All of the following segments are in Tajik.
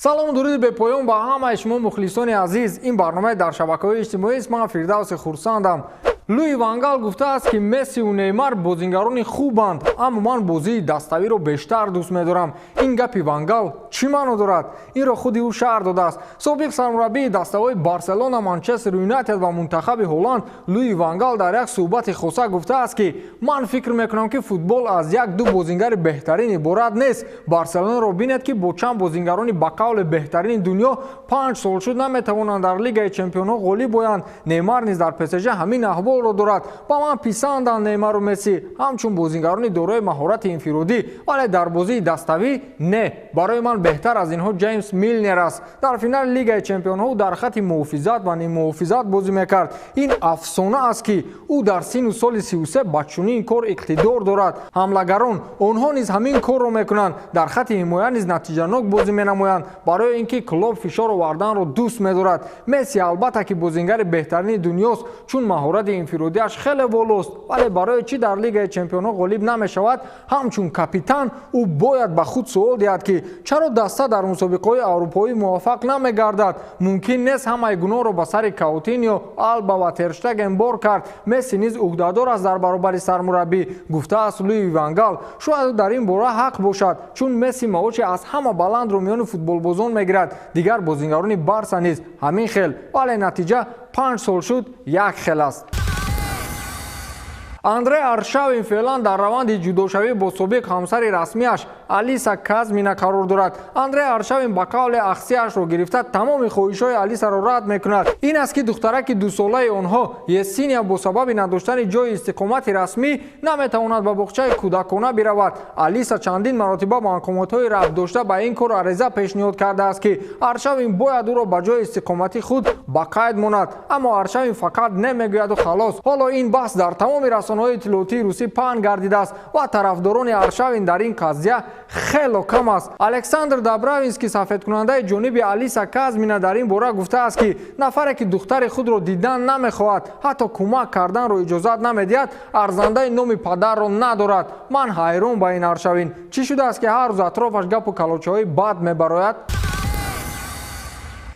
Салому дуруди бепоён ба ҳамаи шумо, мухлисони азиз. Ин барномаи дар шабакаҳои иҷтимоист. Ман Фирдавси Хурсандам. Луи Ван Гал гуфтааст, ки Мессиву Неймар бозингарони хубанд, аммо ман бозии даставиро бештар дӯст медорам. Ин гапи Ван Гал чӣ маъно дорад? Инро худи ӯ шарҳ додааст. Собиқ сармураббии дастаҳои Барселона, Манчестер Юнайтед ва мунтахаби Ҳолланд Луи Ван Гал дар як суҳбати хоса гуфтааст, ки ман фикр мекунам, ки футбол аз як ду бозингари беҳтарин иборат нест. Барселонаро бинед, ки бо чанд бозингарони ба қавли беҳтарини дунё 5 сол шуд наметавонанд дар Лигаи чемпионҳо ғолиб оянд. Неймар низ дар ПСЖ ҳамин аҳволро дорад. Ба ман писанданд Неймару Месси ҳамчун бозингарони дорои маҳорати инфиродӣ, вале дар бозии даставӣ не. Барои ман беҳтар аз инҳо Ҷеймс Милнер аст. Дар финали Лигаи чемпионҳо дар хати муҳофизат ва ниммуҳофизат бозӣ мекард. Ин афсона аст, ки ӯ дар синну соли 33 ба чунин кор иқтидор дорад. Ҳамлагарон онҳо низ ҳамин корро мекунанд, дар хати ҳимоя низ натиҷанок бозӣ менамоянд, барои ин ки Клоп фишор оварданро дӯст медорад. Месси, албатта, ки бозингари беҳтарини дунёст, чун маҳорати инфиродиаш хеле волост, вале барои чӣ дар Лигаи чемпионҳо ғолиб намешавад? Ҳамчун капитан ӯ бояд ба худ суол диҳад, ки чаро даста дар мусобиқаҳои аврупоӣ муваффақ намегардад. Мумкин нест ҳамаи гуноҳро ба сари Каутиньо, Алба ва Терштеген бор кард. Месси низ ӯҳдадор аст дар баробари сармураббӣ, гуфтааст Луи Ван Гал. Шояд дар ин бора ҳақ бошад, чун Месси маоши аз ҳама баландро миёни футболбозон мегирад. Дигар бозингарони Барса низ ҳамин хел, вале натиҷа 5 сол шуд як хел аст. Андрей Аршавин феълан дар раванди ҷудошавӣ бо собиқ ҳамсари расмиаш Алиса Казмина қарор дорад. Андрей Аршавин ба қавле ахсияшро гирифта, тамоми хоҳишҳои Алисаро рад мекунад. Ин аст, ки духтараки дусолаи онҳо Есиния бо сабаби надоштани ҷойи истиқомати расмӣ наметавонад ба боғчаи кӯдакона биравад. Алиса чандин маротиба ба мақомотҳои рабтдошта ба ин кор ариза пешниҳод кардааст, ки Аршавин бояд ӯро ба ҷои истиқомати худ ба қайд монад, аммо Аршавин фақат не мегӯяду халос. Ҳоло ин баҳс дар тамоми расонаҳои иттилоотии русӣ паҳн гардидааст ва тарафдорони Аршавин дар ин қазия хело кам аст. Александр Добровинский, сафедкунандаи ҷониби Алиса Казмина, дар ин бора гуфтааст, ки нафаре, ки духтари худро дидан намехоҳад, ҳатто кӯмак карданро иҷозат намедиҳад, арзандаи номи падарро надорад. Ман ҳайрон ба ин Аршавин. Чӣ шудааст, ки ҳар рӯз атрофаш гапу калочаҳои бад мебарояд?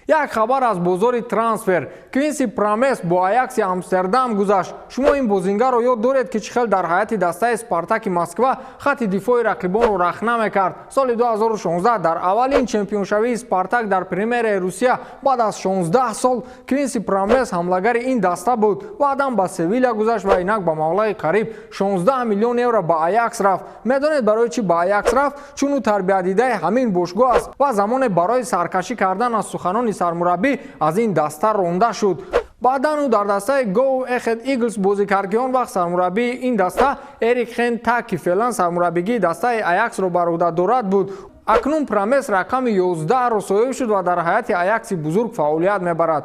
Як хабар аз бозори трансфер: Квинси Промес бо Аякси Амстердам гузашт. Шумо ин бозингарро ёд доред, ки чӣ хел дар ҳайати дастаи Спартаки Москва хати дифои рақибонро рахна мекард. Соли 2016 дар аввалин чемпионшавии Спартак дар Примераи Русия баъд аз 16 сол Квинси Промес ҳамлагари ин даста буд. Баъдан ба Севиля гузашт ва инак ба маблағи қариб 16 миллион евро ба Аякс рафт. Медонед, барои чӣ ба Аякс рафт? Чун ӯ тарбиятдидаи ҳамин бошгоҳ аст ва замоне барои саркашӣ кардан аз суханони сармураббӣ аз ин даста ронда шуд. Баъдан ӯ дар дастаи Гоу Эхед Иглс бозӣ кард, ки он вақт сармураббии ин даста Эрик Тен Хаг, ки феълан сармураббигии дастаи Аяксро бар ӯҳда дорад, буд. Акнун Промес рақами 11-ро соҳиб шуд ва дар ҳайати Аякси бузург фаъолият мебарад.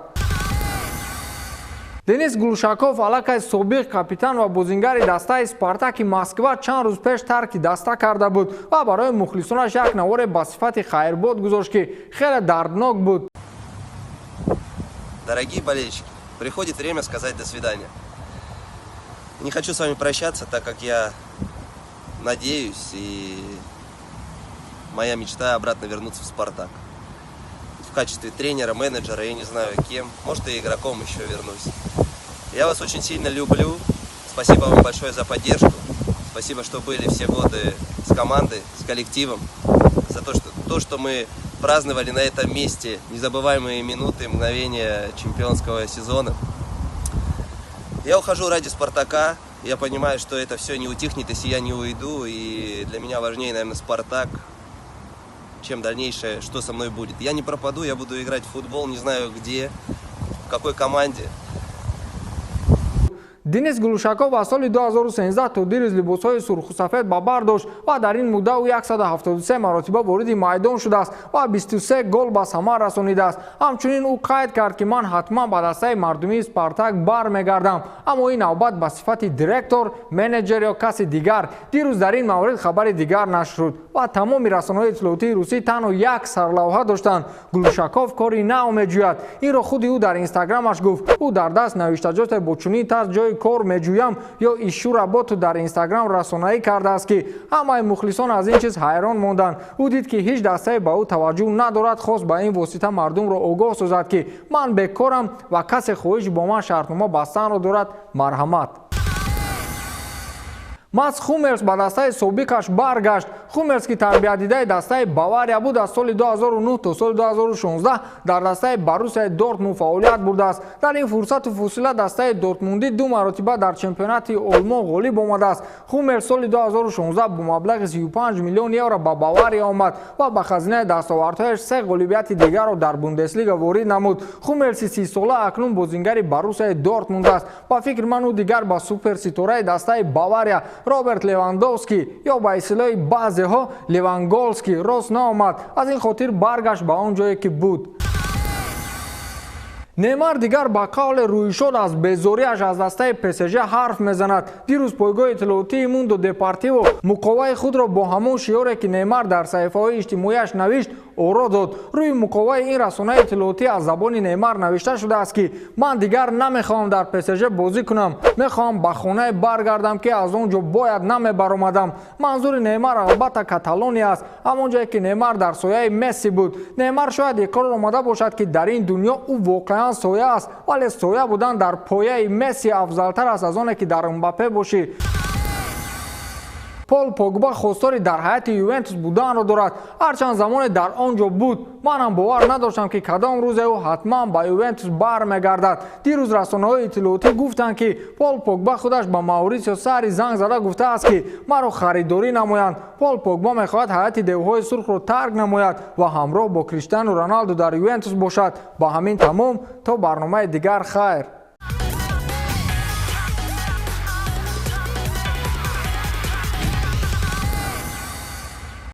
Денис Глушаков, аллакай собиқ капитан ва бозингари дастаи Спартаки Москва, чанд рӯз пеш тарки даста карда буд ва барои мухлисонаш як наворе ба сифати хайрбод гузошт, ки хеле дарднок буд. Дорогие болельщики, приходит время сказать «до свидания». Не хочу с вами прощаться, так как я надеюсь, и моя мечта — обратно вернуться в «Спартак». В качестве тренера, менеджера, я не знаю кем, может, и игроком еще вернусь. Я вас очень сильно люблю. Спасибо вам большое за поддержку. Спасибо, что были все годы с командой, с коллективом. За то, что мы праздновали на этом месте незабываемые минуты, мгновения чемпионского сезона. Я ухожу ради «Спартака». Я понимаю, что это все не утихнет, если я не уйду. И для меня важнее, наверное, «Спартак», чем дальнейшее, что со мной будет. Я не пропаду, я буду играть в футбол, не знаю где, в какой команде. Денис Глушаков аз соли 2013 то дирӯз либосҳои сурхусафед ба бар дошт ва дар ин муддат ӯ 173 маротиба вориди майдон шудааст ва 23 гол ба самар расонидааст. Ҳамчунин ӯ қайд кард, ки ман ҳатман ба дастаи мардумии Спартак бармегардам, аммо ин навбат ба сифати директор, менеҷер ё каси дигар. Дирӯз дар ин маврид хабари дигар нашр шуд ва тамоми расонаҳои иттилоотии русӣ танҳо як сарлавҳа доштанд: Глушаков кори нав меҷӯяд. Инро худи ӯ дар Инстаграмаш гуфт. Ӯ дар даст навиштаҷоте бо чунин тарз ҷои Ҷойи кор меҷӯям ё «Ищу работу» дар Инстаграм расонаӣ кардааст, ки ҳамаи мухлисон аз ин чиз ҳайрон монданд. Ӯ дид, ки ҳеҷ дастае ба ӯ таваҷҷӯҳ надорад, хост ба ин восита мардумро огоҳ созад, ки ман бекорам ва касе хоҳиш бо ман шартнома бастанро дорад, марҳамат. Матс Хуммелс ба дастаи собиқаш баргашт. Хуммелс, ки тарбиятдидаи дастаи Бавария буд, аз соли 2009 то соли 2016 дар дастаи Боруссияи Дортмунд фаъолият бурдааст. Дар ин фурсату фосила дастаи дортмундӣ ду маротиба дар чемпионати Олмон ғолиб омадааст. Хуммелс соли 2016 бо маблағи 35 миллион евро ба Бавария омад ва ба хазинаи дастовардҳояш се ғолибияти дигарро дар Бундеслига ворид намуд. Хуммелси 30-сола акнун бозингари Боруссияи Дортмунд аст. Ба фикри ман, ӯ дигар ба суперситораи дастаи Бавария Роберт Левандовский ё ба истилоҳи баъзеҳо Леванголский рост наомад, аз ин хотир баргашт ба он ҷое, ки буд. Неймар дигар ба қавле рӯйшод аз безориаш аз дастаи ПСЖ ҳарф мезанад. Дирӯз пойгоҳи иттилоотии Мундо Депортиво муқоваи худро бо ҳамон шиёре, ки Неймар дар саҳифаҳои иҷтимоияш навишт, оро дод. Рӯи муқоваи ин расонаи иттилоотӣ аз забони Неймар навишта шудааст, ки ман дигар намехоҳам дар ПСЖ бозӣ кунам, мехоҳам ба хонае баргардам, ки аз он ҷо бояд намебаромадам. Манзури Неймар албатта Каталония аст, ҳамон ҷое, ки Неймар дар сояи Месси буд. Неймар шояд иқрор омада бошад, ки дар ин дунё ӯ воқеан соя аст, вале соя будан дар пояи Месси афзалтар аст аз оне, ки дар Мбаппе бошӣ. Пол Погба хостори дар ҳайати Ювентус буданро дорад. Ҳарчанд замоне дар он ҷо буд, манам бовар надоштам, ки кадом рӯзе ӯ ҳатман ба Ювентус бармегардад. Дирӯз расонаҳои иттилоотӣ гуфтанд, ки Пол Погба худаш ба Маурисио Сари занг зада гуфтааст, ки маро харидорӣ намоянд. Пол Погба мехоҳад ҳайати девҳои сурхро тарк намояд ва ҳамроҳ бо Криштиану Роналду дар Ювентус бошад. Ба ҳамин тамом, то барномаи дигар, хайр.